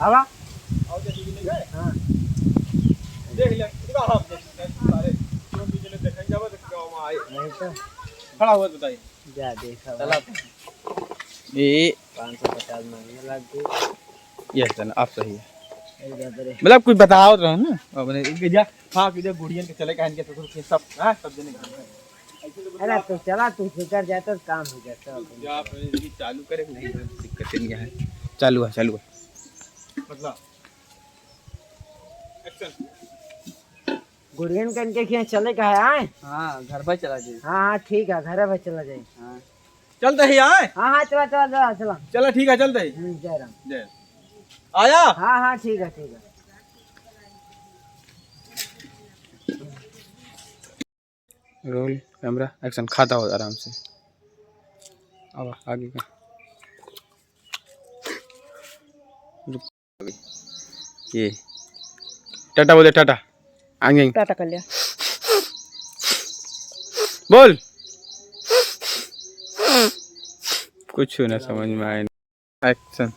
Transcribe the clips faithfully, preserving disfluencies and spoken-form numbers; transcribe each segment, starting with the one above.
आवा। आओ, जैसे कि नहीं है? हाँ। देख ले, पूरा हाथ देख ले, सारे। तुम बीच में देखने जाओ, तो गाँव में आए। नहीं तो। खड़ा हुआ बताइए। जा, देखा चला। भाई। ये पाँच सौ पचास मांगने लग गए। ये चला, आप सही है। अरे बाप रे। मतलब, कुछ बताओ तो रहो ना। अपने, इनके जा, हाँ, कि जा, गुड़ियन के चले, कहन के ससुर के सब, हाँ, सब जने। अरे, तो चला, तू फिकर जाए, तो काम हो जाता है। जा, अपने, ये चालू करे, नहीं, दिक्कत नहीं है। चालू है, चालू है। मतलब, action। गुड़ियन कन के खिया चले का है, आए? हाँ, घर पर चला जाए। हाँ, हाँ, ठीक है, घर पर चला जाए। हाँ। चलते ही आए? हाँ, हाँ, चला, चला, चला, चला। चला, ठीक है, चलते ही। हम्म, जय राम। जय। आया? हाँ, हाँ, ठीक है, ठीक है। Roll, camera, action। खाता हो आराम से। अब आगे का। ये टाटा बोले, टाटा। आगे, आगे। टाटा कर लिया। बोल। कुछ ना समझ में आए। Action।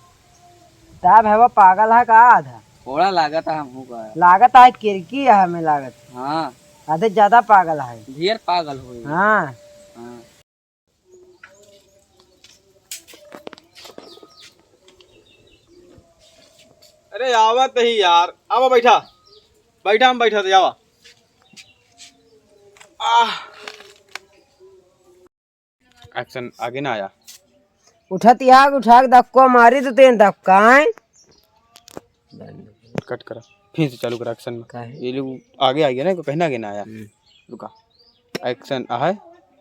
साहब, है वो पागल है का आधा? थोड़ा लागत है हमहू का। लागत है, किरकी है हमें लागत। हाँ। आधे ज्यादा पागल है। ढेर पागल होई। हाँ। हाँ। अरे, आवत ही यार, आवा बैठा, बैठा, हम बैठा थे, आवा। आह। Action, आगे ना आया। उठत यहाँ उठा के धक्को मारी तो तेन धक्का, हैं? Cut करा, फिर से चालू करा action में। काहे? ये लोग आगे आ गया ना, पहना आगे ना आया। हम्म। रुका, action आ है,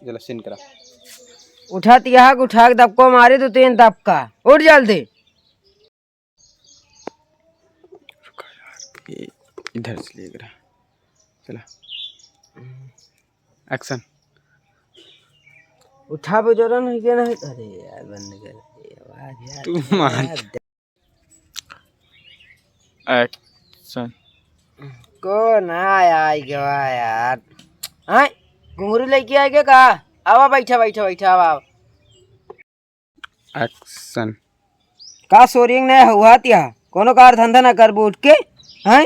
जरा scene करा। उठत यहाँ उठा के धक्को मारी तो तेन धक्का, उठ जल्दी। रुका यार, ये इधर से लेकर आ। चला। Action। उठा बुजुर्गन है के नहीं? अरे यार, बंद कर दे आवाज यार। तू मान। यार, Action। को ना आया, आई गवा यार। हैं? घुंघरू लेके आए के का? आवा, बैठा, बैठा, बैठा, आवा, आवा। Action। का सोरिंग ने हुआ तिया? कोनो कार धंधा ना करबू उठ के? हैं?